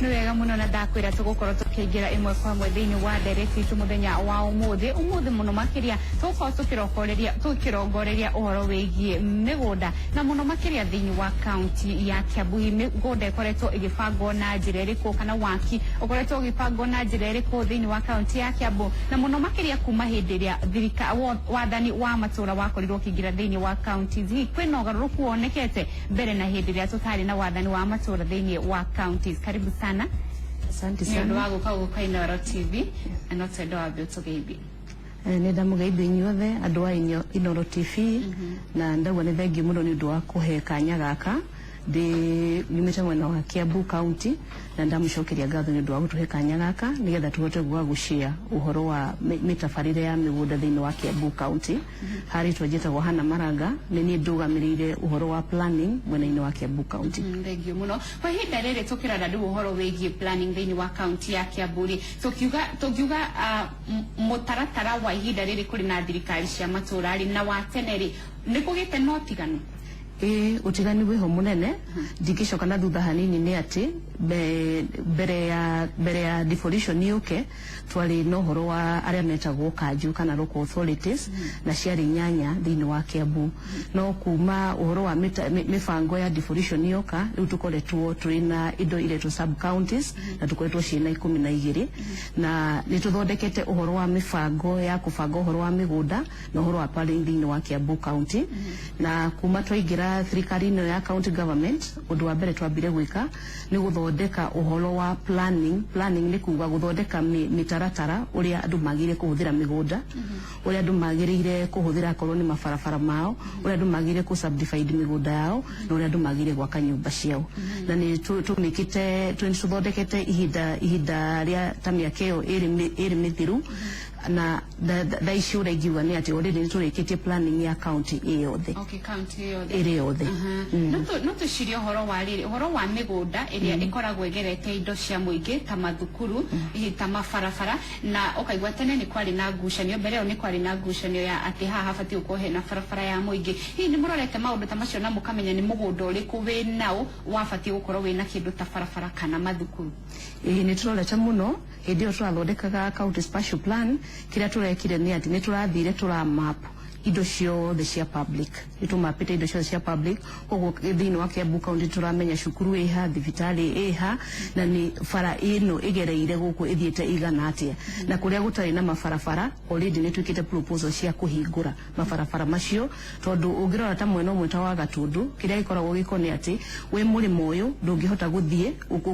Nĩ wega mũno, na ndakwĩra tũgũkorwo tũkĩingĩra ĩmwe kwa ĩmwe thĩinĩ wa ndereti itũ mũthenya wa ũmũthĩ. Ũmũthĩ mũno makĩria tũgũkorwo tũkĩrongoreria ũhoro wĩgiĩ mĩgũnda, na mũno makĩria thĩinĩ wa kaunti ya Kiambu. Hihi mĩgũnda ĩkoretwo ĩgĩbangwo na njĩra ĩrĩkũ, kana waki ũkoretwo ũgĩbangwo na njĩra ĩrĩkũ thĩinĩ wa kaunti ya Kiambu, na mũno makĩria kuma hĩndĩ ĩrĩa wathani wa matũra wakorirwo ũkĩingĩra thĩinĩ wa counties? Hihi kwĩna ũgarũrũku wonekete mbere na hĩndĩ ĩrĩa tũtarĩ na wathani wa matũra thĩinĩ wa counties? Karibu sana. Asante nĩ ũndũ sana. Wa gũka gũka Inooro TV, na no twende wambe ũtũgeithie. Nĩ ndamũgeithia inyuothe andũ a Inooro TV, na ndauga nĩ thengiũ mũno nĩ ũndũ wa kũhe kanya gaka. Ndĩ nyumĩte mwena wa Kiambu County, na ndamũcokeria ngatho nĩ ũndũ wa gũtũhe kanya gaka nĩgetha tũhote gũka gũshare ũhoro wa mĩtabarĩre ya mĩgũnda thĩinĩ wa Kiambu County. Harĩtwa njĩtagwo Hana Maranga, nĩ niĩ ndũgamĩrĩire ũhoro wa planning mwena-inĩ wa Kiambu County. Thengiũ mũno. Kwa ihinda rĩrĩ tũkĩrora rĩu ũhoro wĩgiĩ planning thĩinĩ wa kaunti ya Kiambu rĩ, tũngiuga mũtaratara wa ihinda rĩrĩ kũrĩ na thirikari cia matũra rĩ, na wa tene rĩ, nĩ kũgĩte na ũtiganu? Ĩĩ, ũtiganu wĩho mũnene. Ndingĩcoka na thutha hanini nĩ atĩ mbere ya devolution yũke, twarĩ na ũhoro wa arĩa metagwo kanju kana local authorities, na ciarĩ 8 thĩinĩ wa Kiambu. No kuma ũhoro wa mĩbango ya devolution yoka, rĩu tũkoretwo tũrĩ na indo iretwo sub counties, na tũkoretwo ciĩna 12, na nĩ tũthondekete ũhoro wa mĩbango ya kũbanga ũhoro wa mĩgũnda na ũhoro wa planning thĩinĩ wa Kiambu County. Na kuma twaingĩra thirikari-inĩ ya county government, ũndũ wa mbere twambire gwĩka nĩ gũthondeka ũhoro wa planning. Planning nĩ kuga gũthondeka mĩtaratara ũrĩa andũ magĩrĩire kũhũthĩra mĩgũnda, ũrĩa andũ magĩrĩire kũhũthĩra akorwo nĩ mabarabara mao, ũrĩa andũ magĩrĩire kũ subdivide mĩgũnda yao, na ũrĩa andũ magĩrĩire gwaka nyũmba ciao. Na nĩ tũmĩkĩte, tũthondekete ihinda rĩa ta mĩaka ĩyo 2 mĩthiru, na thaa ici ũrĩa ingiuga nĩ atĩ already nĩ tũrĩkĩtie planning ya county ĩ yothe. Okay, county yothe. Ĩrĩ yothe. No tũcirie ũhoro wa rĩrĩ, ũhoro wa mĩgũnda ĩrĩa ĩkoragwo ĩgerete indo cia mũingĩ ta mathukuru, hihi ta mabarabara, na ũkaigua tene nĩ kwarĩ na ngucanio, mbere ĩyo nĩ kwarĩ na ngucanio ya atĩ haha habatiĩ gũkorwo hena barabara ya mũingĩ. Hihi nĩ mũrorete maũndũ ta macio na mũkamenya nĩ mũgũnda ũrĩkũ wĩ nao wabatiĩ gũkorwo wĩna kĩndũ ta barabara kana mathukuru? Ĩĩ, nĩ tũrorete mũno. Hĩndĩ ĩyo tũrathondekaga county spatial plan, kĩrĩa tũrekire nĩ atĩ nĩ tũrathire tũramap indo ciothe cia public. Nĩ tũmapĩte indo ciothe cia public. Koguo thĩinĩ wa Kiambu County tũramenya cukuru ĩha, thibitarĩ ĩha, na nĩ bara ĩno ĩgereire gũkũ ĩthiĩte igana atĩa. Na kũrĩa gũtarĩ na mabarabara, already nĩ twĩkĩte proposal cia kũhingũra mabarabara macio, tondũ ũngĩrora ta mwena ũmwe ta wa Gatũndũ, kĩrĩa gĩkoragwo gĩko nĩ atĩ wĩ mũrĩmo ũyũ ndũngĩhota gũthiĩ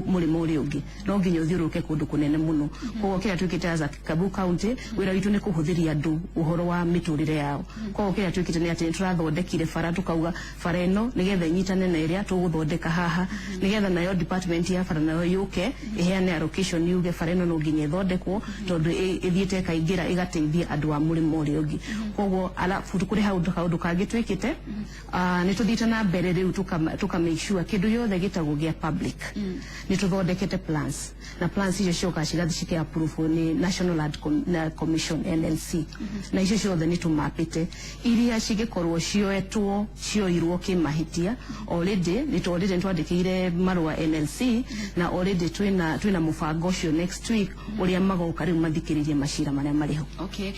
mũrĩmo ũrĩa ũngĩ, no nginya ũthiũrũrũke kũndũ kũnene mũno. Koguo kĩrĩa twĩkĩte as a Kiambu County, wĩra witũ nĩ kũhũthĩria andũ ũhoro wa mĩtũrĩre yao. Koguo kĩrĩa twĩkĩte nĩ atĩ nĩ tũrathondekire bara, tũkauga bara ĩno nĩgetha ĩnyitane na ĩrĩa tũgũthondeka haha, nĩgetha nayo department ya bara nayo yũke ĩheane allocation, yuge bara ĩno no nginya ĩthondekwo tondũ ĩthiĩte ĩkaingĩra ĩgateithia andũ a mũrĩmo ũrĩa ũngĩ. Koguo alafu kũrĩ kaũndũ kangĩ twĩkĩte, nĩ tũthiĩte na mbere rĩu tũka make sure kĩndũ gĩothe gĩtagwo gĩa public nĩ tũthondekete plans, na plans icio cioka cigathiĩ cike approve nĩ National Land Commission, NLC, na icio ciothe nĩ tũmapĩte. Iria cingĩkorwo cioetwo, cioirwo kĩmahĩtia, already nĩ twandĩkĩire marũa NLC, na already twĩna mũbango ũcio next week ũrĩa magoka rĩu mathikĩrĩrie macira marĩa marĩ ho. Okay.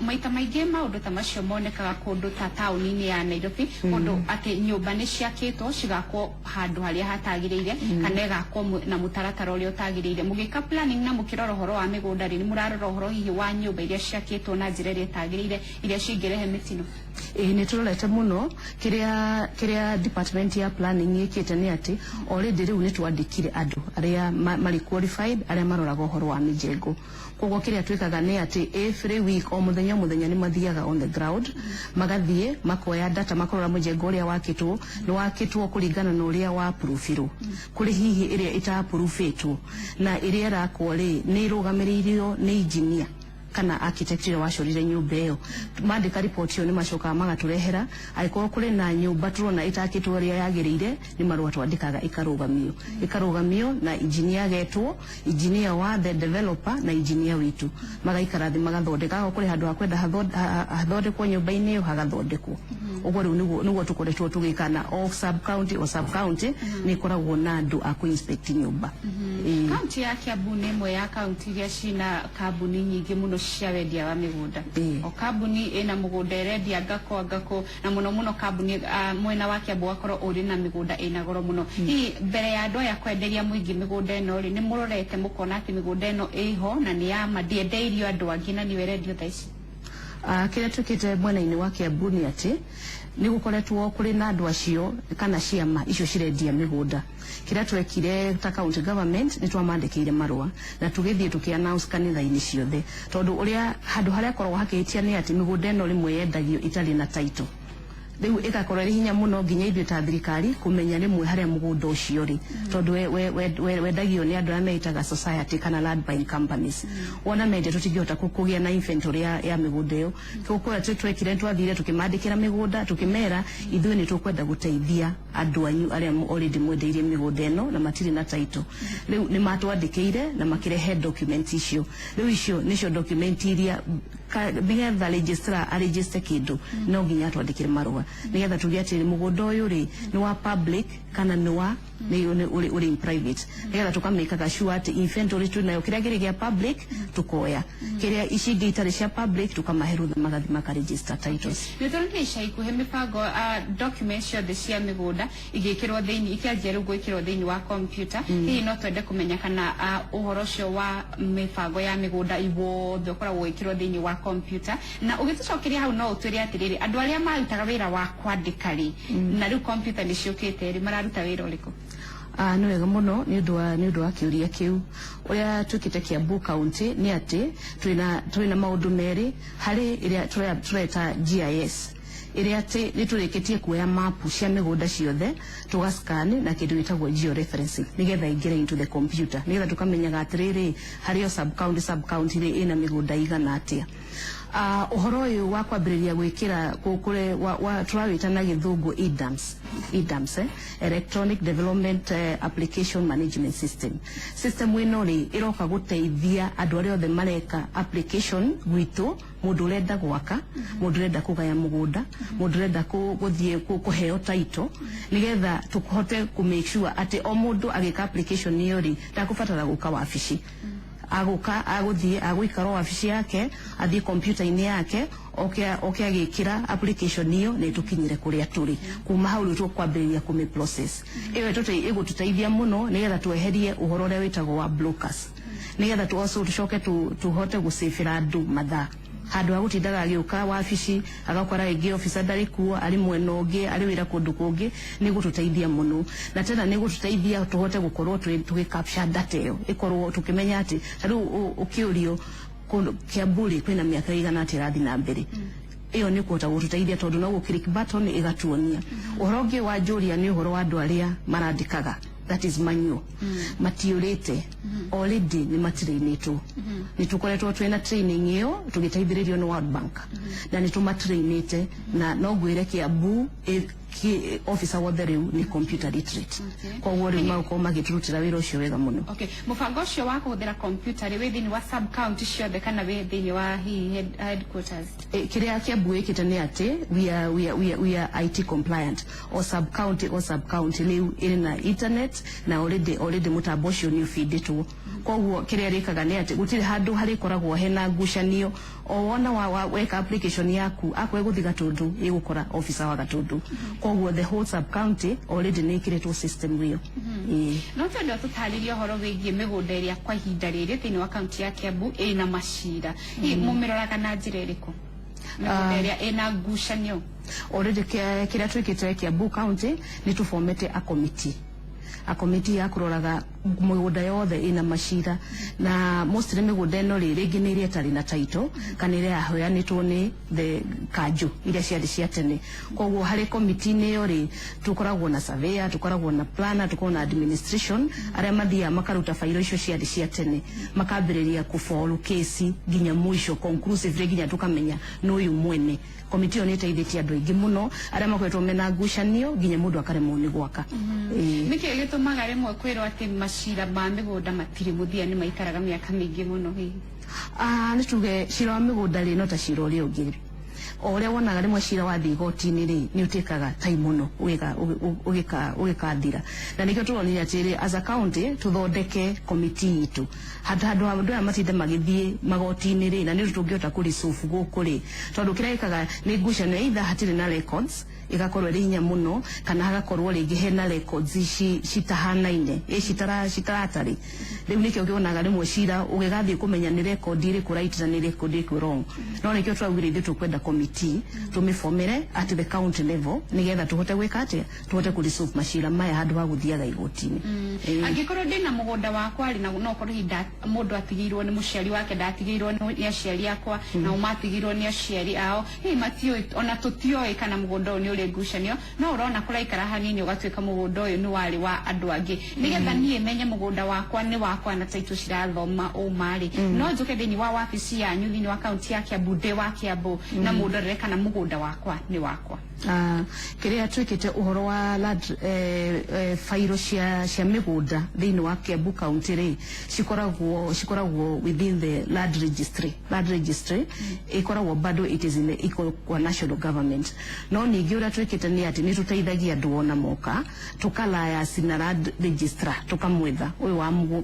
Maita maingĩ maũndũ ta macio monekaga kũndũ ta taũni-inĩ ya Nairobi, kũndũ atĩ nyũmba nĩ ciakĩtwo cigakwo handũ harĩa hatagĩrĩire, kana ĩgakwo na mũtaratara ũrĩa ũtagĩrĩire. Mũgĩka planning na mũkĩrora ũhoro wa mĩgũnda rĩ, nĩ mũrarora ũhoro hihi wa nyũmba iria ciakĩtwo na njĩra ĩrĩa ĩtagĩrĩire, iria cingĩrehe mĩtino? Ĩĩ, nĩ tũrorete mũno. Kĩrĩa department ya planning ĩkĩte nĩ atĩ already rĩu nĩ twandĩkire andũ arĩa marĩ qualified, arĩa maroraga ũhoro wa mĩjengo. Koguo kĩrĩa twĩkaga nĩ atĩ every week, o mũthenya o mũthenya, nĩ mathiaga on the ground, magathiĩ makoya data, makarora mũjengo ũrĩa wakĩtwo nĩ wakĩtwo kũringana na ũrĩa wa approve-irwo, kũrĩ hihi ĩrĩa ĩta approve-ĩtwo, na ĩrĩa ĩrakwo rĩ, nĩ ĩrũgamĩrĩirio nĩ engineer. Kana architect ũrĩa wacorire nyũmba ĩyo. Mandĩka report ĩyo, nĩ macokaga magatũrehera. Angĩkorwo kũrĩ na nyũmba tũrona ĩtakĩtwo ũrĩa yagĩrĩire, nĩ marũa twandĩkaga, ĩkarũgamio na engineer agetwo, engineer wa the developer na engineer witũ, magaikara thĩ magathondeka. Akorwo kũrĩ handũ hakwenda hathondekwo nyũmba-inĩ ĩyo, hagathondekwo ũguo. Rĩu nĩguo tũkoretwo tũgĩka na o sub county, o sub county nĩ ĩkoragwo na andũ a kũ-inspect nyũmba. Ĩĩ. Kaunti ya Kiambu nĩ ĩmwe ya kaunti iria cina kambuni nyingĩ mũno cia wendia wa mĩgũnda. O kambuni ĩna mũgũnda ĩrendia ngako ngako, na mũno mũno kambuni mwena wa Kiambu wakorwo ũrĩ na mĩgũnda ĩna goro mũno. Hihi mbere ya andũ aya kwenderia mũingĩ mĩgũnda ĩno rĩ, nĩ mũrorete mũkona atĩ mĩgũnda ĩno ĩho na nĩ ya ma, ndĩendeirio andũ angĩ na nĩyo ĩrendio thaa ici? Kĩrĩa twĩkĩte mwena-inĩ wa Kiambu nĩ atĩ nĩ gũkoretwo kũrĩ na andũ acio kana ciama icio cirendia mĩgũnda. Kĩrĩa twekire ta county government, nĩ twamandĩkĩire marũa na tũgĩthiĩ tũkĩ announce kanitha-inĩ ciothe, tondũ ũrĩa handũ harĩa koragwo hakĩhĩtia nĩ atĩ mĩgũnda ĩno rĩmwe yendagio ĩtarĩ na title. Rĩu ĩgakorwo ĩrĩ hinya mũno nginya ithuĩ ta thirikari kũmenya rĩmwe harĩa mũgũnda ũcio rĩ, tondũ wendagio nĩ andũ arĩa meitaga society kana land buying companies. Wona mendia, tũtingĩhota kũgĩa na inventory ya mĩgũnda ĩyo. Kũrĩa twekire, twathire tũkĩmandĩkĩra mĩgũnda, tũkĩmera ithuĩ nĩ tũkwenda gũteithia andũ anyu arĩa already mwendeirie mĩgũnda ĩno na matirĩ na title. Rĩu nĩ matwandĩkĩire na makĩrehe document icio. Rĩu icio nĩcio document iria nĩgetha registrar aregister kĩndũ, no nginya atwandĩkĩre marũa nĩgetha tuge atĩ mũgũnda ũyũ rĩ, nĩ wa public kana nĩ wa nĩ ũrĩ in private, nĩgetha tũkamĩkaga sure atĩ inventory twĩnayo, kĩrĩa kĩrĩ gĩa public tukoya, kĩrĩa ici ingĩ itarĩ cia public tukamahe rũtha magathi makaregister titles. Nĩ tũronire ica ikuhĩ mĩbango, documents ciothe cia mĩgũnda igĩkĩrwo thĩinĩ, ikĩanjia rĩu gwĩkĩrwo thĩinĩ wa computer. Hihi no twende kũmenya kana ũhoro ũcio wa mĩbango ya mĩgũnda wothe ũkoragwo ũgĩkĩrwo thĩinĩ wa computer? Na ũgĩtũcokeria hau, no ũtwĩre atĩrĩrĩ, andũ arĩa marutaga wĩra wa kwandĩka rĩ, na rĩu computer nĩ ciũkĩte rĩ, mararuta wĩra ũrĩkũ? Nĩ wega mũno nĩ ũndũ wa kĩũria kĩu. Ũrĩa twĩkĩte Kiambu County nĩ atĩ twĩna maũndũ merĩ harĩ ĩrĩa tũreta GIS, ĩrĩa atĩ nĩ tũrĩkĩtie kuoya mapu cia mĩgũnda ciothe, tũgascan na kĩndũ gĩtagwo georeferencing nĩgetha ingĩre into the computer, nĩgetha tũkamenyaga atĩrĩrĩ, harĩ o sub county, sub county rĩ, ĩna mĩgũnda igana atĩa. Ũhoro ũyũ wa kwambĩrĩria gwĩkĩra kũrĩ tũrawĩta na gĩthũngũ EDAMS, EDAMS, Electronic Development Application Management System. System ĩno rĩ, ĩroka gũteithia andũ arĩa othe mareka application gwitũ, mũndũ ũrenda gwaka, mũndũ ũrenda kũgaya mũgũnda, mũndũ ũrenda gũthiĩ kũheo title, nĩgetha tũhote kũ make sure atĩ o mũndũ agĩka application ĩyo rĩ, ndakũbatara gũka wabici, agũka agũthiĩ agũikara o wabici yake, athiĩ kompiuta-inĩ yake, oke agĩkĩra application ĩyo na ĩtũkinyĩre kũrĩa tũrĩ. Kuma hau rĩu tũkwambĩrĩria kũmĩ process ĩyo. Ĩgũtũteithia mũno nĩgetha tweherie ũhoro ũrĩa wĩtagwo wa blockers, nĩgetha tu also tũcoke tũhote gũcĩbĩra andũ mathaa handũ ha gũtindaga agĩũka wabici, agakora rĩngĩ officer ndarĩ kuo, arĩ mwena ũngĩ, arĩ wĩra kũndũ kũngĩ. Nĩ gũtũteithia mũno, na tena nĩ gũtũteithia tũhote gũkorwo tũgĩ capture data ĩyo, ĩkorwo tũkĩmenya atĩ ta rĩu ũkĩũrio kũndũ Kiambu rĩ, kwĩna mĩaka ĩigana atĩa ĩrathiĩ na mbere. Ĩyo nĩ kũhota gũtũteithia tondũ no gũ click button ĩgatuonia. Ũhoro ũngĩ wa njũria nĩ ũhoro wa andũ arĩa marandĩkaga, that is manual, matiũrĩte. Already nĩ matrainĩtwo, nĩ tũkoretwo twĩna training ĩyo tũgĩteithĩrĩrio nĩ World Bank, na nĩ tũmatrainĩte, na no ngwĩre Kiambu officer wothe rĩu nĩ computer literate. Koguo rĩu magũkorwo magĩtũrutĩra wĩra ũcio wega mũno. Okay, mũbango ũcio wa kũhũthĩra computer rĩ, wĩ thĩinĩ wa sub county ciothe kana wĩ thĩinĩ wa hihi headquarters? Kĩrĩa Kiambu ĩkĩte nĩ atĩ we are IT compliant. O sub county, o sub county rĩu ĩrĩ na internet, na already mũtambo ũcio nĩ ũbindĩtwo. Koguo kĩrĩa rĩkaga nĩ atĩ gũtirĩ handũ harĩkoragwo hena ngucanio. O wona weka application yaku, akorwo ĩgũthiĩ Gatũndũ, ĩgũkora officer wa Gatũndũ. Koguo the whole sub county already nĩ ĩkĩrĩtwo system ĩyo. Ĩĩ. No twende ũtũtarĩrie ũhoro wĩgiĩ mĩgũnda ĩrĩa kwa ihinda rĩrĩ thĩinĩ wa kaunti ya Kiambu ĩna macira. Hihi mũmĩroraga na njĩra ĩrĩkũ mĩgũnda ĩrĩa ĩna ngucanio? Already kĩrĩa twĩkĩte Kiambu County nĩ tũbomete a committee ya kũroraga Mĩgũnda yothe ĩna macira, na mostly mĩgũnda ĩno rĩ, rĩngĩ nĩ ĩrĩa ĩtarĩ na title kana ĩrĩa yaheanĩtwo nĩ the kanjũ iria ciarĩ cia tene. Koguo harĩ komiti-inĩ ĩyo rĩ, tũkoragwo na surveyor, tũkoragwo na planner, tũkoragwo na administration, arĩa mathiaga makaruta bairo icio ciarĩ cia tene, makambĩrĩria kũfollow kesi nginya mũico, conclusively, nginya tũkamenya nũ ũyũ mwene. Komiti ĩyo nĩ ĩteithĩtie andũ aingĩ mũno arĩa makoretwo mena ngucanio nginya mũndũ akaremwo nĩ gwaka. Ĩĩ. Nĩkĩ gĩtũmaga rĩmwe kwĩrwo atĩ macira ma mĩgũnda matirĩ mũthia, nĩ maikaraga mĩaka mĩingĩ mũno hihi? Ah, nĩ tuge cira wa mĩgũnda rĩ, no ta cira ũrĩa ũngĩ, o ũrĩa wonaga rĩmwe cira wathiĩ igoti-inĩ rĩ, nĩ ũtĩkaga time mũno ũgĩkathira. Na nĩkĩo tũronire atĩrĩ, as a county tũthondeke komiti itũ handũ ha andũ aya matinde magĩthiĩ magoti-inĩ rĩ, na nĩ ũndũ tũngĩhota kũresolve gũkũ rĩ, tondũ kĩrĩa gĩkaga nĩ ngucanio, either hatirĩ na records, ĩgakorwo ĩrĩ hinya mũno, kana hagakorwo rĩngĩ hena records ici citahanaine, ĩ citaratarĩ. Rĩu nĩkĩo kĩonaga rĩmwe cira ũgĩgathiĩ kũmenya nĩ record ĩrĩkũ right na nĩ record ĩrĩkũ wrong. No nĩkĩo tũraugire ithuĩ tũkwenda committee tũmĩbomere at the county level, nĩgetha tũhote gwĩka atĩa, tũhote kũresolve macira maya handũ ha gũthiaga igoti-inĩ. Ĩĩ. Angĩkorwo ndĩna mũgũnda wakwa rĩ, na no ũkorwo hihi mũndũ atigĩirwo nĩ mũciari wake, ndatigĩirwo nĩ aciari akwa, nao matigĩirwo nĩ aciari ao, hihi matiũĩ, ona tũtioĩ kana mũgũnda ũyũ nĩ ũrĩ ngucanio, no ũrona kũraikara hanini ũgatuĩka mũgũnda ũyũ nĩ warĩ wa andũ angĩ. Nĩgetha niĩ menye mũgũnda wakwa nĩ wakwa na taitũ cirathoma ũma rĩ, no njũke thĩinĩ wa wabici yanyu thĩinĩ wa kaunti ya Kiambu, ndĩ wa Kiambu, na mũndorere kana mũgũnda wakwa nĩ wakwa? Ah, kĩrĩa twĩkĩte ũhoro wa land, fairo cia mĩgũnda thĩinĩ wa Kiambu County rĩ, cikoragwo within the land registry. Land registry ĩkoragwo bado it is in the iko kwa national government. No ningĩ ũrĩa twĩkĩte nĩ atĩ nĩ tũteithagia andũ ona moka, tũkalayasi na land registrar, tũkamwetha ũyũ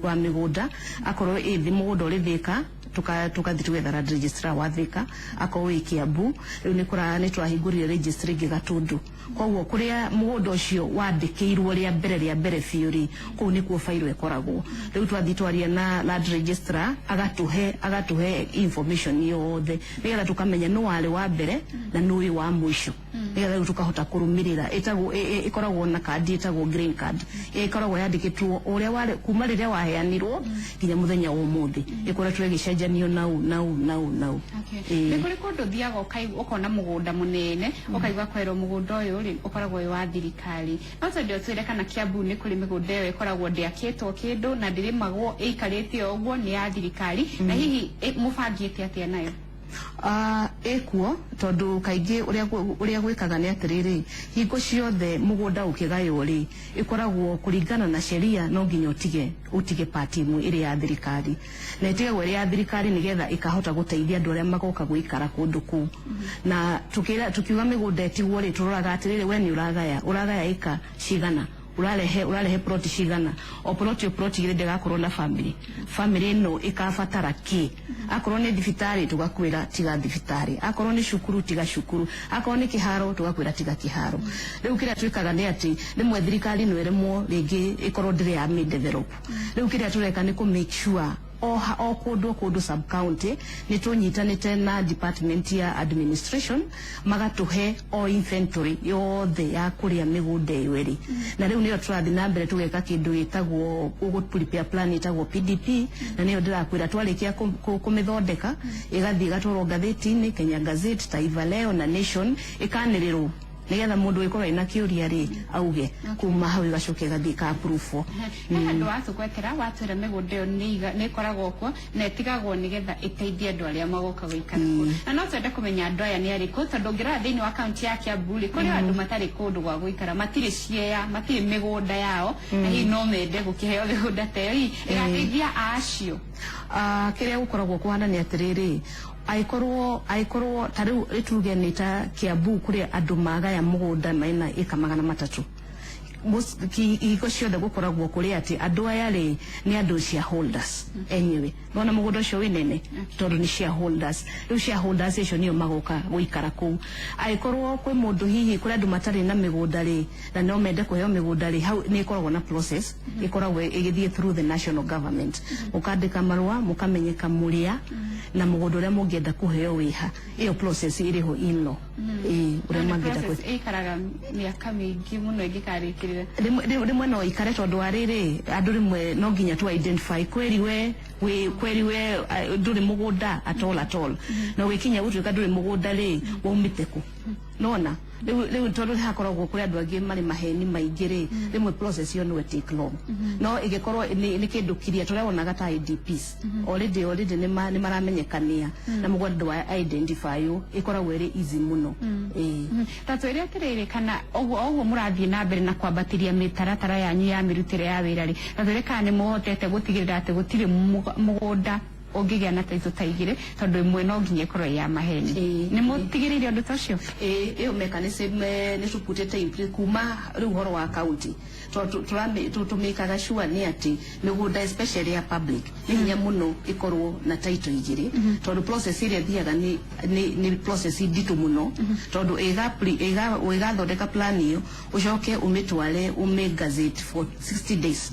wa mĩgũnda, akorwo ĩ mũgũnda ũrĩ Thĩka, tukathi tugetha land registrar wa Thika. Akorwo wĩ Kiambu, rĩu nĩ kũra nĩ twahingũrire registry ĩngĩ Gatundu. Koguo kũrĩa mũgũnda ũcio wandĩkĩirwo rĩa mbere biũ rĩ, kũu nĩkuo fairo ĩkoragwo. Rĩu twathi twaria na land registrar, agatuhe information yothe, nĩgetha tũkamenya nũ warĩ wa mbere na nũ ũyũ wa mũico, nĩgetha rĩu tũkahota kũrũmĩrĩra. Ĩtagwo ĩkoragwo na kandi ĩtagwo green card, ĩkoragwo yandĩkĩtwo ũrĩa warĩ kuma rĩrĩa waheanirwo nginya mũthenya wa ũmũthĩ, ĩkoretwo ĩgĩcenjanio nau nau nau nau. Nĩ kũrĩ kũndũ ũthiaga ũkona mũgũnda mũnene, ũkaigua kwerwo mũgũnda ũyũ rĩ, ũkoragwo wĩ wa thirikari. No twende ũtwĩre kana Kiambu nĩ kũrĩ mĩgũnda ĩyo ĩkoragwo ndĩakĩtwo kĩndũ na ndĩrĩmagwo, ĩikarĩte o ũguo, nĩ ya thirikari, na hihi mũbangĩte atĩa nayo? Ĩkuo, tondũ kaingĩ ũrĩa gwĩkaga nĩ atĩrĩrĩ, hingo ciothe mũgũnda ũkĩgaywo rĩ, ĩkoragwo kũringana na sheria no nginya ũtige part ĩmwe ĩrĩ ya thirikari, na ĩtigagwo ĩrĩ ya thirikari nĩgetha ĩkahota gũteithia andũ arĩa magoka gũikara kũndũ kũu. Na tukiuga mĩgũnda ĩtigwo rĩ, tũroraga atĩrĩrĩ, we nĩ ũragaya ĩka cigana, ũrarehe ploti cigana, o ploti o ploti githĩ ndĩgakorwo na family ĩno ĩkabatara kĩ. Akorwo nĩ thibitarĩ, tũgakwĩra tiga thibitarĩ; akorwo nĩ cukuru, tiga cukuru; akorwo nĩ kĩharo, tũgakwĩra tiga kĩharo. Rĩu kĩrĩa twĩkaga nĩ atĩ rĩmwe thirikari no ĩremwo rĩngĩ ĩkorwo ndĩrĩ ya develop. Rĩu kĩrĩa tũreka nĩ kũ make sure o kũndũ sub county nĩ tũnyitanĩte na department ya administration, magatũhe o inventory yothe ya kũrĩa mĩgũnda ĩyo ĩrĩ. Na rĩu nĩyo tũrathiĩ na mbere tũgeka kĩndũ gĩtagwo gũgũ prepare plan ĩtagwo PDP, na nĩyo ndĩrakwĩra twarĩkia kũmĩthondeka, ĩgathiĩ ĩgatwarwo ngathĩti-inĩ, Kenya Gazette, Taifa Leo na Nation, ĩkanĩrĩrwo nigetha mundu wikorwo ena kiuria ri auge. Kuma hau igacoka igathie ka approve. He handũ watũgwetera, watwĩra mĩgũnda ĩyo nĩ ĩkoragwo kuo na ĩtigagwo nĩgetha ĩteithie andũ arĩa magoka gũikara kuo. Na no twende kũmenya andũ aya nĩ arĩkũ, tondũ ũngĩrora thĩinĩ wa kaunti ya Kiambu rĩ, kũrĩ andũ matarĩ kũndũ gwa gũikara, matirĩ ciea, matirĩ mĩgũnda yao, na hihi no mende gũkĩheo mĩgũnda ta ĩyo, hihi ĩgateithia acio? Ah, kĩrĩa gũkoragwo kũhana nĩ atĩrĩrĩ, angĩkorwo ta rĩu rĩtuge nĩ ta Kiambu kũrĩa andũ magaya mũgũnda mena ĩka 300, hingo ciothe gũkoragwo kũrĩ atĩ andũ aya rĩ, nĩ andũ shareholders enyewe. Nona mũgũnda ũcio wĩ nene tondũ nĩ shareholders. Rĩu shareholders icio nĩo magoka gũikara kũu. Angĩkorwo kwĩ mũndũ, hihi kũrĩ andũ matarĩ na mĩgũnda rĩ, na no mende kũheo mĩgũnda rĩ, hau nĩ ĩkoragwo na process ĩkoragwo ĩgĩthiĩ through the national government. Mũkandĩka marũa, mũkamenyeka mũrĩa na mũgũnda ũrĩa mũngĩenda kũheo wĩha. Ĩyo process ĩrĩho in law, ĩĩ, ũrĩa Na nĩ mangĩenda process ĩikaraga mĩaka mĩingĩ mũno ĩngĩkarĩkĩrĩrio. Ũngĩaikarire. Rĩmwe no ikare tondũ wa rĩrĩ, andũ rĩmwe no nginya tu identify kweri we wĩ kweri we ndũrĩ mũgũnda at all at all, na ũgĩkinya gũtuĩka ndũrĩ mũgũnda rĩ, waumĩte kũ? Nona rĩu tondũ hakoragwo kũrĩ andũ angĩ marĩ maheni maingĩ rĩ, rĩmwe process ĩyo no take long, no ĩgĩkorwo nĩ kĩndũ kiria tũrewonaga ta IDPs already nĩ maramenyekania na mũgũnda wa identify ĩkoragwo ĩrĩ easy mũno, ĩĩ. Ta twĩre atĩrĩrĩ, kana ũguo mũrathiĩ na mbere na kwambatĩria mĩtaratara yanyu ya mĩrutĩre ya wĩra rĩ, ta twĩre kana nĩ mũhotete gũtigĩrĩra atĩ gũtirĩ mũgũnda ũngĩgĩa na taitũ ta igĩrĩ, tondũ ĩmwe no nginya ĩkorwo ĩ ya maheni? Ĩĩ. Nĩ mũtigĩrĩire ũndũ ta ũcio? Ĩĩ, ĩyo mechanism nĩ tũputĩte in place kuma rĩu ũhoro wa county, tondũ tũmĩkaga sure nĩ atĩ mĩgũnda, especially ya public, nĩ hinya mũno ĩkorwo na title igĩrĩ, tondũ process ĩrĩa ĩthiaga nĩ process nditũ mũno, tondũ ĩgathondeka plan ĩyo, ũcoke ũmĩtware ũmĩ gazette for 60 days.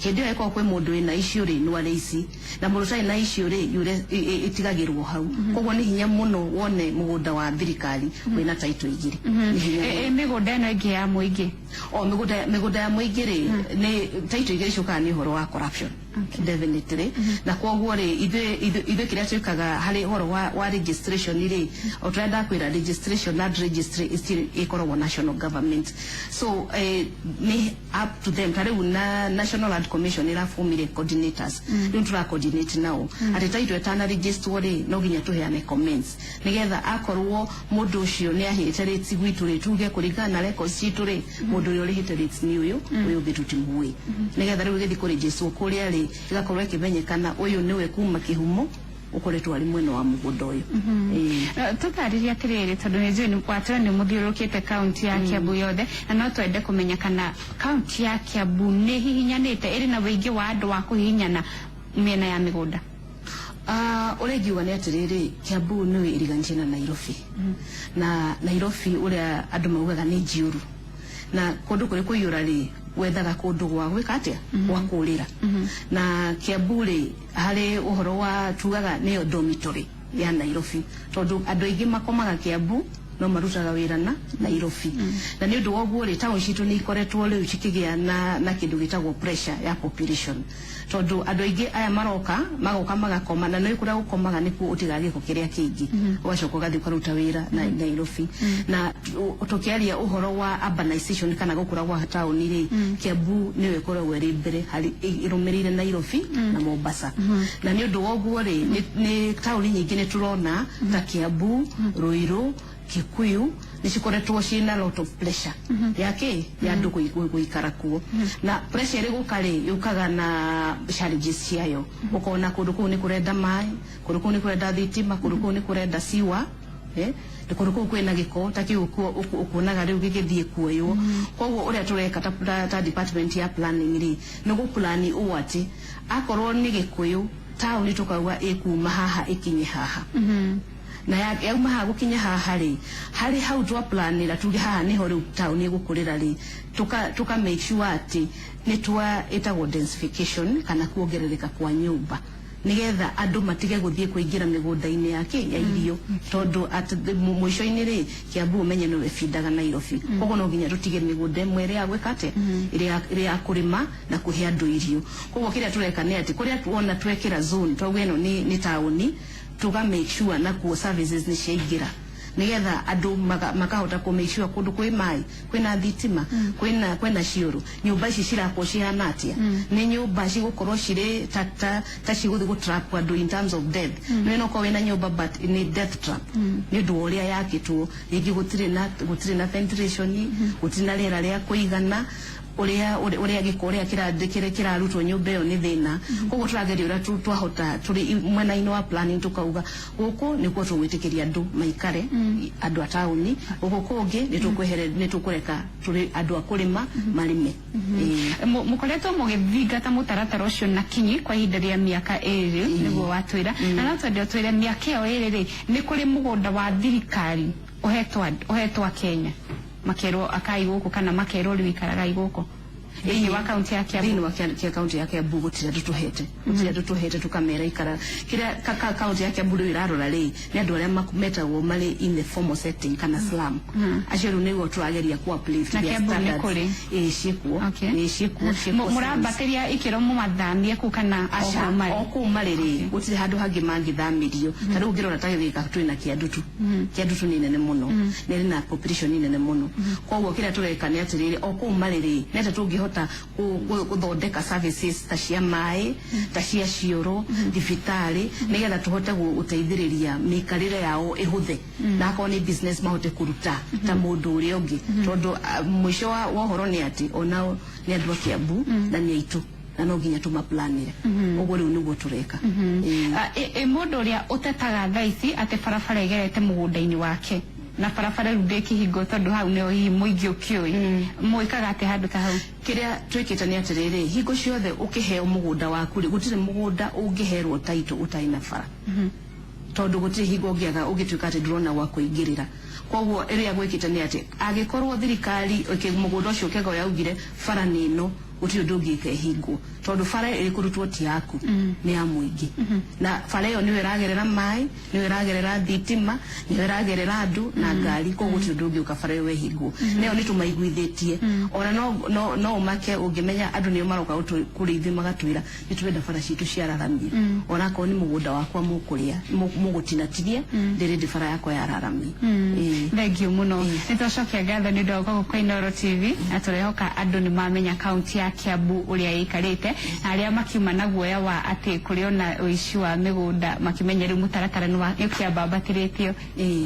Hĩndĩ ĩyo ĩkorwo kwĩ mũndũ wĩna issue rĩ, nĩ arĩ ici, na mũndũ ũtarĩ na issue rĩ, yure ĩtigagĩrwo hau. Koguo nĩ hinya mũno wone mũgũnda wa thirikari wĩna title igĩrĩ, nĩ hinya mũno. Mĩgũnda ĩno ĩngĩ ya mũingĩ? O mĩgũnda ya mũingĩ rĩ, nĩ title igĩrĩ ciũkaga nĩ ũhoro wa corruption, definitely. Na koguo rĩ, ithuĩ kĩrĩa twĩkaga harĩ ũhoro wa registration rĩ, o tũrĩa ndakwĩra, registration, land registry still ĩkoragwo national government, so nĩ up to them. Ta rĩu na National Land Commission ĩrabomire coordinators, rĩu tũra coordinate nao atĩ title ĩtana registrwo rĩ, no nginya tũheane comments, nĩgetha akorwo mũndũ ũcio nĩ ahĩte rates gwitũ rĩ, tuge kũringana na records citũ rĩ, mũndũ ũrĩa ũrĩhĩte rates nĩ ũyũ, ũyũ ũngĩ tũtimuĩ, nĩgetha rĩu ĩgĩthiĩ kũregistrwo kũrĩa rĩ, ĩgakorwo ĩkĩmenyekana ũyũ nĩwe kuma kĩhumo ũkoretwo arĩ mwena wa mũgũnda ũyũ. Ĩĩ. Tũtarĩrie atĩrĩrĩ, tondũ nĩ njũĩ watwĩra nĩ mũthiũrũrũkĩte kaunti ya Kiambu yothe, na no twende kũmenya kana kaunti ya Kiambu nĩ hihinyanĩte, ĩrĩ na ũingĩ wa andũ wa kũhihinyana mĩena ya mĩgũnda. Ũrĩa ingiuga nĩ atĩrĩrĩ, Kiambu nĩwe ĩriganĩtie na Nairobi, na Nairobi ũrĩa andũ maugaga nĩ njiũru, na kũndũ kũrĩ kũiyũra rĩ, wethaga kũndũ gwa gwĩka atĩa, gwa kũrĩra. Na Kiambu rĩ, harĩ ũhoro wa tugaga nĩyo dormitory ya Nairobi, tondũ andũ aingĩ makomaga Kiambu no marutaga wĩra na Nairobi. Na nĩ ũndũ wa ũguo rĩ, town citũ nĩ ikoretwo rĩu cikĩgĩa na kĩndũ gĩtagwo pressure ya population, tondũ andũ aingĩ aya maroka, magoka magakoma, na nĩ kũrĩa gũkomaga nĩkuo ũtigaga gĩko kĩrĩa kĩingĩ, ũgacoka ũgathiĩ ũkaruta wĩra na Nairobi. Na tũkĩaria ũhoro wa urbanization kana gũkũra gwa taũni rĩ, Kiambu nĩyo ĩkoragwo ĩrĩ mbere harĩ ĩrũmĩrĩire Nairobi na Mombasa. Na nĩ ũndũ wa ũguo rĩ, nĩ taũni nyingĩ nĩ tũrona ta Kiambu, Ruiru, Kikuyu nĩ cikoretwo ciĩna lot of pressure ya kĩ ya andũ gũikara kuo. Na pressure ĩrĩ gũka rĩ, yũkaga na challenges ciayo. Ũkona kũndũ kũu nĩ kũrenda maĩ, kũndũ kũu nĩ kũrenda thitima, kũndũ kũu nĩ kũrenda siwa, kũndũ kũu kwĩna gĩko ta kĩu ũkuonaga rĩu gĩgĩthiĩ kuoywo. Koguo ũrĩa tũreka ta department ya planning rĩ, nĩ gũplani ũũ atĩ akorwo nĩ Gĩkũyũ taũni, tũkauga ĩkuma haha ĩkinye haha, na yauma haha gũkinya haha rĩ, harĩ hau twaplanĩra tuge haha nĩho rĩu taũni ĩgũkũrĩra rĩ, tuka make sure atĩ nĩ twa ĩtagwo densification kana kuongerereka kwa nyũmba, nigetha andũ matige gũthiĩ kũingĩra mĩgũnda-inĩ ya kĩ ya irio, tondũ at mũico-inĩ rĩ, Kiambu ũmenye nĩwe ĩbindaga Nairobi. Koguo no nginya tũtige mĩgũnda ĩmwe ĩrĩa ya gwĩka atĩa, ĩrĩa ya kũrĩma na kũhe andũ irio. Koguo kĩrĩa tũreka nĩ atĩ kũrĩa tuona twekĩra zone, twauga ĩno nĩ taũni, tuga make sure nakuo services nĩ ciaingĩra, nigetha andũ makahota kũ make sure kũndũ kwĩ maĩ, kwĩna thitima, kwĩna ciũrũ. Nyũmba ici cirakwo cihana atĩa? Nĩ nyũmba cigũkorwo cirĩ ta cigũthiĩ gũ trap andũ in terms of death? Nĩ no korwo wĩna nyũmba but nĩ death trap nĩ ũndũ wa ũrĩa yakĩtwo, rĩngĩ gũtirĩ na ventilation, gũtirĩ na rĩera rĩa kũigana, ũrĩa gĩko ũrĩa kĩrarutwo nyũmba ĩyo nĩ thĩna. Koguo tũrageria ũrĩa twahota tũrĩ mwena-inĩ wa planning, tũkauga gũkũ nĩkuo tũgwĩtĩkĩria andũ maikare, andũ a taũni, gũkũ kũngĩ nĩ tũkũreka tũrĩ andũ a kũrĩma marĩme. Ĩĩ. Mũkoretwo mũgĩthingata mũtaratara ũcio na kinyi kwa ihinda rĩa mĩaka 2, nĩguo watwĩra, na no twende ũtwĩre mĩaka ĩyo 2 rĩ, nĩ kũrĩ mũgũnda wa thirikari ũhetwo Akenya makerwo akai gũkũ kana makerwo rĩu ikaragai gũkũ? Thĩinĩ wa kaunti ya Kiambu? Thĩinĩ wa kaunti ya Kiambu gũtirĩ andũ tũhete, gũtirĩ andũ tũhete tũkamera ikara. Kĩrĩa kaunti ya Kiambu rĩu ĩrarora rĩ, nĩ andũ arĩa metagwo marĩ in the formal setting kana slum. Acio rĩu nĩguo tũrageria ku uplift Na their Kiambu nĩ standards. kũrĩ? Ĩĩ, ciĩkuo. Ĩĩ, ciĩkuo, ciĩkuo slums. Mũrambatĩria ikĩro mũmathamie kũu kana o Aca, kũu marĩ? o kũu marĩ rĩ, gũtirĩ handũ hangĩ mangĩthamĩrio. Ta rĩu ũngĩrora ta Gĩthĩka twĩna Kĩandutu. Kĩandutu nĩ nene mũno, nĩ ĩrĩ na population nene mũno. Koguo kĩrĩa tũreka nĩ atĩrĩrĩ, o kũu marĩ rĩ, nĩ atĩ tũngĩhota gũthondeka services ta cia maĩ, ta cia cioro, thibitarĩ, nĩgetha tũhote gũteithĩrĩria mĩikarĩre yao ĩhũthe, na akorwo nĩ business mahote kũruta ta mũndũ ũrĩa ũngĩ, tondũ mũico wa ũhoro nĩ atĩ onao nĩ andũ a Kiambu na nĩ aitũ, na no nginya tũmaplanĩre. Ũguo rĩu nĩguo tũreka. Ĩĩ. Mũndũ ũrĩa ũtetaga thaa ici atĩ barabara ĩgerete mũgũnda-inĩ wake na barabara rĩu ndĩkĩhingwo tondũ hau nĩho hihi mũingĩ ũkĩũĩ, mwĩkaga atĩ handũ ta hau? Kĩrĩa twĩkĩte nĩ atĩrĩrĩ, hingo ciothe ũkĩheo mũgũnda waku rĩ, gũtirĩ mũgũnda ũngĩherwo taitũ ũtarĩ na bara, tondũ gũtirĩ hingo ũngĩaga ũngĩtuĩka atĩ ndũrona gwa kũingĩrĩra. Koguo ĩrĩa gwĩkĩte nĩ atĩ angĩkorwo thirikari mũgũnda ũcio ũkĩgao yaugire bara nĩ ĩno, gũtirĩ ũndũ ũngĩka ĩhingwo, tondũ bara ĩrĩ kũrutwo ti yaku, nĩ ya mũingĩ, na bara ĩyo nĩyo ĩragerera maĩ, nĩyo ĩragerera thitima, nĩyo ĩragerera andũ na ngari. Koguo gũtirĩ ũndũ ũngĩũka bara ĩyo ĩhingwo. Nayo nĩ tũmaiguithĩtie. Ona no ũmake ũngĩmenya andũ nĩo maroka kũrĩ ithuĩ magatwĩra nĩ tũrenda bara citũ ciararamio, ona akorwo nĩ mũgũnda wakwa mũkũrĩa mũgũtinatinia, ndĩrĩndĩ bara yakwa yararamio. Ĩĩ. Thank you mũno. Nĩ twacokia ngatho nĩ ũndũ wa gũka kwa Inooro TV, na tũrehoka andũ nĩ mamenya kaunti ya Kiambu ũrĩa ĩikarĩte, na arĩa makiuma na guoya wa atĩ kũrĩ ona ũici wa mĩgũnda makĩmenya rĩu mũtaratara nĩ ũkĩambambatĩrĩtio,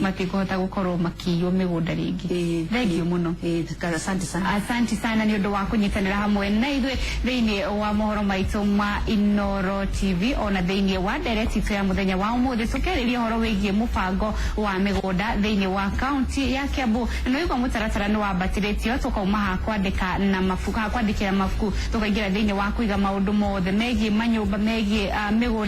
matikũhota gũkorwo makĩiywo mĩgũnda rĩngĩ. Thank you mũno. Ĩĩ, asante sana. Asante sana nĩ ũndũ wa kũnyitanĩra hamwe na ithuĩ thĩinĩ wa mohoro maitũ ma Inooro TV, ona thĩinĩ wa ndereti itũ ya mũthenya wa ũmũthĩ, tũkĩarĩria ũhoro wĩgiĩ mũbango wa mĩgũnda thĩinĩ wa kaunti ya Kiambu. Na nĩwaigua mũtaratara nĩ wambatĩrĩtio, tũkauma ha kwandĩka na mabuku, ha kwandĩkĩra mabuku, tũkaingĩra thĩinĩ wa kũiga maũndũ mothe megiĩ manyũmba, megiĩ mĩgũnda.